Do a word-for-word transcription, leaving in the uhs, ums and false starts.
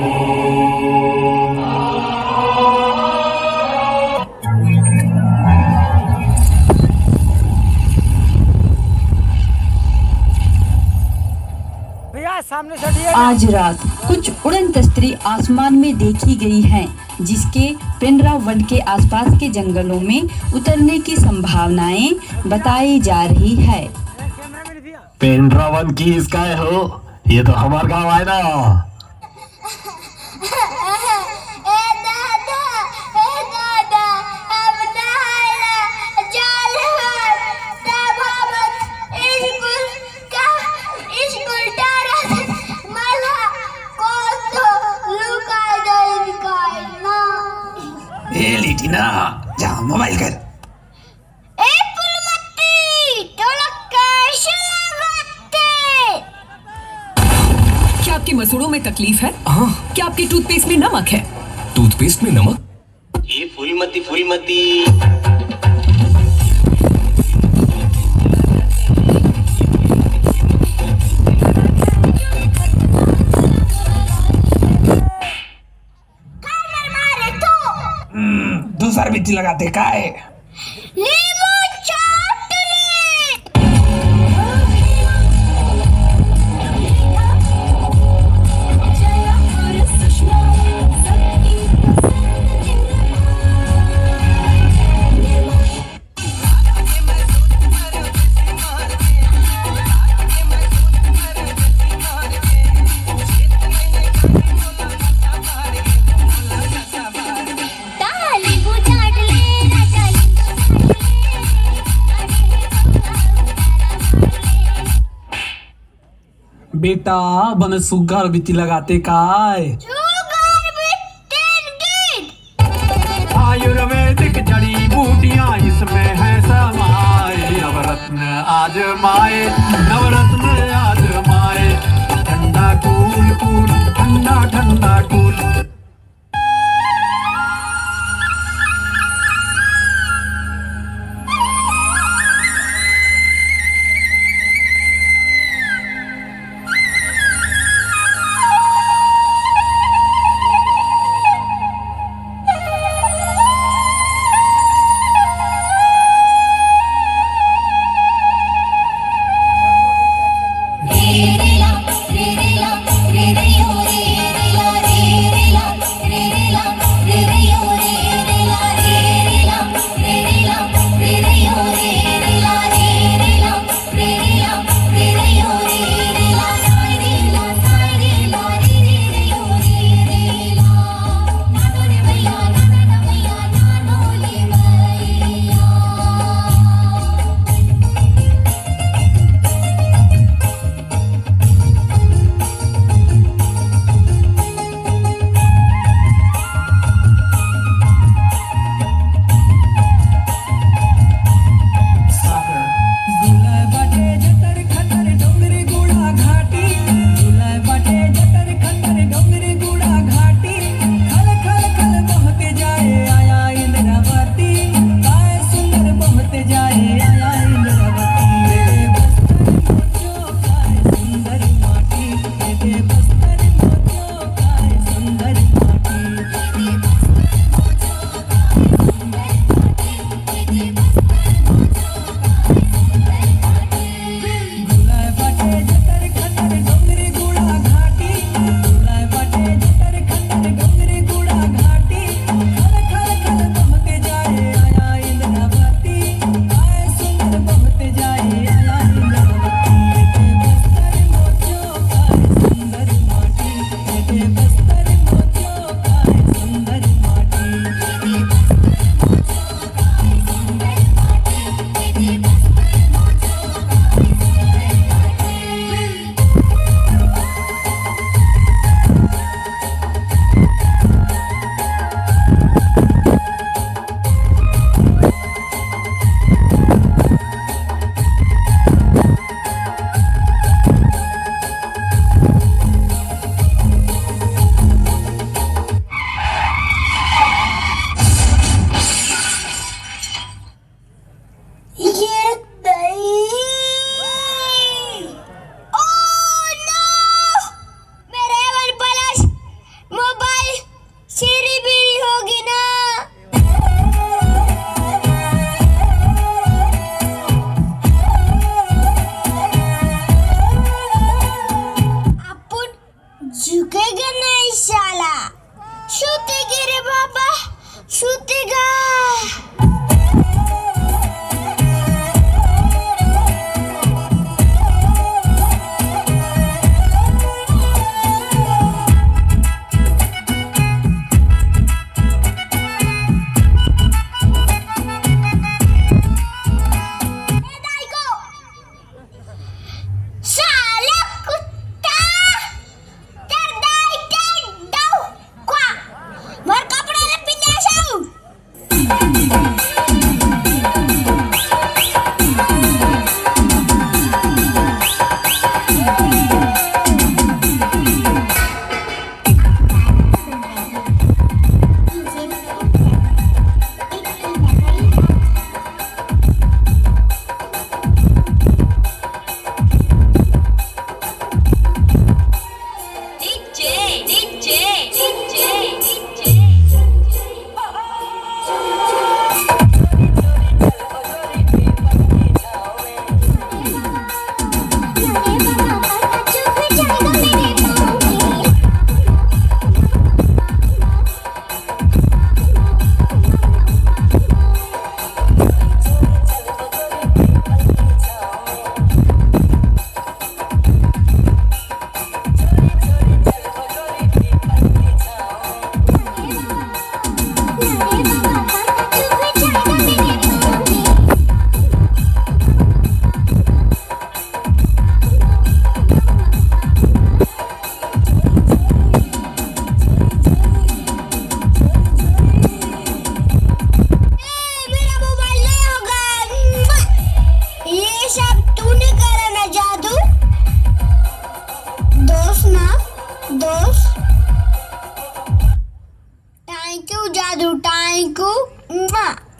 भैया, सामने से हटिए ना। आज रात कुछ उड़न तस्तरी आसमान में देखी गई हैं, जिसके पेंड्रा वन के आसपास के जंगलों में उतरने की संभावनाएं बताई जा रही है। पेंड्रा वन की इसका है हो, ये तो हमार गांव आय ना। ए दादा, ए दादा, हम नहाय ला चल हन, तब हमन स्कूल का, स्कूल डरत मला को तो लुका दे दिखाई ना। ए लिटिना, जा मोबाइल कर। ए फूलमती, तोला कैसे लगथे? क्या आपके मसूड़ों में तकलीफ है? हाँ। क्या आपके टूथपेस्ट में नमक है? टूथपेस्ट में नमक? ये फूलमती, फूलमती। काबर मारे तो? हम्म, दूसर बित्ती लगाते काय? नींबू चाट ले। बेटा, बने सुग्घर बित्ती लगाते काय? आयुर्वेदिक जड़ी बूटियां इसमें है समाए, नवरत्न आजमाए, नवरत्न आजमाए। ठंडा कूल कूल, ठंडा ठंडा कूल। Mwah.